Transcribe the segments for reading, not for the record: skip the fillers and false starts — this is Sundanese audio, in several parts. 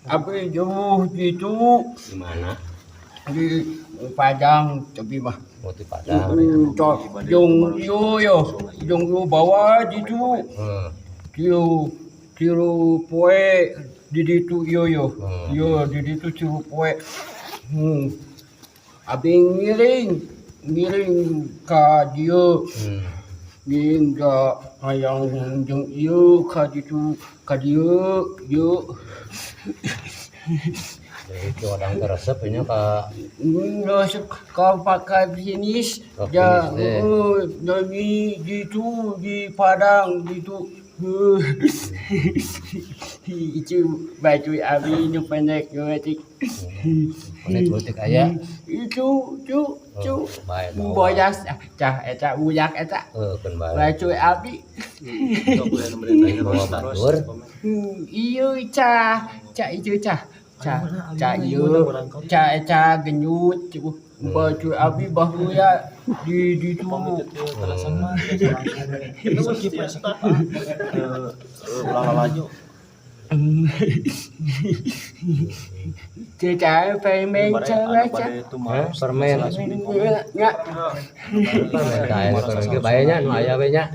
Abi jauh gitu. Di mana? Di Padang tapi mah. Oh, di Padang. Jong yo yo, jong yo bawa gitu. Tilu tilu poe di ditu yo yo. Yo di ditu tilu poe. Abi ngiring ngiring ka dieu. Ngiring ka hayang jeung ieu ka ditu ka dieu ieu. Jadi ki odang teh resep nya ka Resep ka pakai finish Ka ja finish teh. Dari gitu di Padang gitu. Itu baju abi nu pendek leutik. Pendek leutik aya. Itu itu itu. Oh, bae bawa. Bodas cah eta budak eta. Heuh, keun bae. Baju abi. Bawa batur. Ieu cah, cah itu cah. Cah, cah ieu, cah eta genyut baju abi baheula di ditu. Skip ya, skip ah. Ulah lalajo. Teu cah permen cah cah. Hah, permen. Nya. Permen tah aya permen ge bae nya nu aya we nya.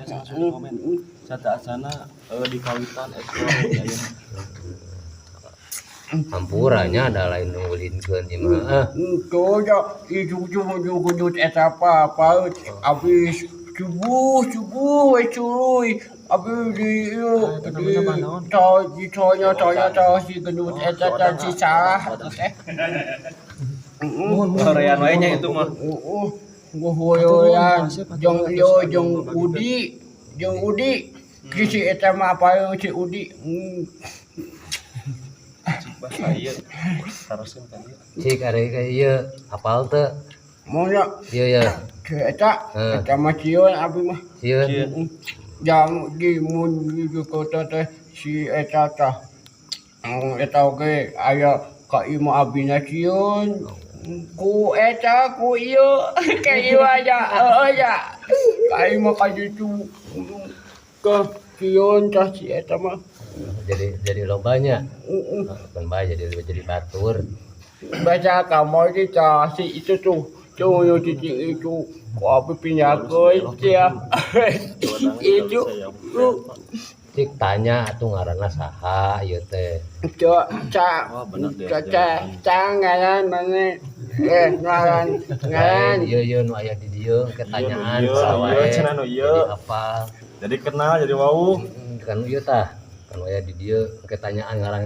Sata asana di kawitan explore ayeuna. Hampura nya da lain nu ngulinkeun ieu mah. Ah. Tuh ja itu cuma gendut eta apa apa abis subuh subuh we curuy abi di ieu di ta di tonya tonya ta si gendut eta ta si salah teh. Horean wae nya itu mah. Heeh. Horean jeung ieu jeung Udi jeung Udi si eta mah apa si Udi. Cik bahasa ieu. Taroskeun ka dieu. Cik ari ka ieu apal teu? Mau nya. Ieu ya. Si eta Heeh. eta mah sieun abi mah. Sieun. Jang di mun di kota teh si eta tah. Eta oge aya ka imah abina sieun. Ku eta ku ieu ka ieu aja heueuh nya. Ka imah ka ditu ke sieun tah si eta mah. Jadi lobanya. Heeh. Keun bae jadi batur. Baca kamu di tah si itu tuh. Tuh yo cici itu ku abi pindahkeun sia. Itu. Cik tanya atuh ngaranna saha ieu teh. Cok, cak, Wah, bener deh. cak, cak, cak, ngaran mana? Ngaran, ngaran. Ieu ieu nu aya di dieu ketanyaan Ieu, saha ieu, wae. Cenah nu ieu. Jadi apal. Jadi kenal jadi wau. Kan ieu tah. Kan aya di dieu ketanyaan ngaran.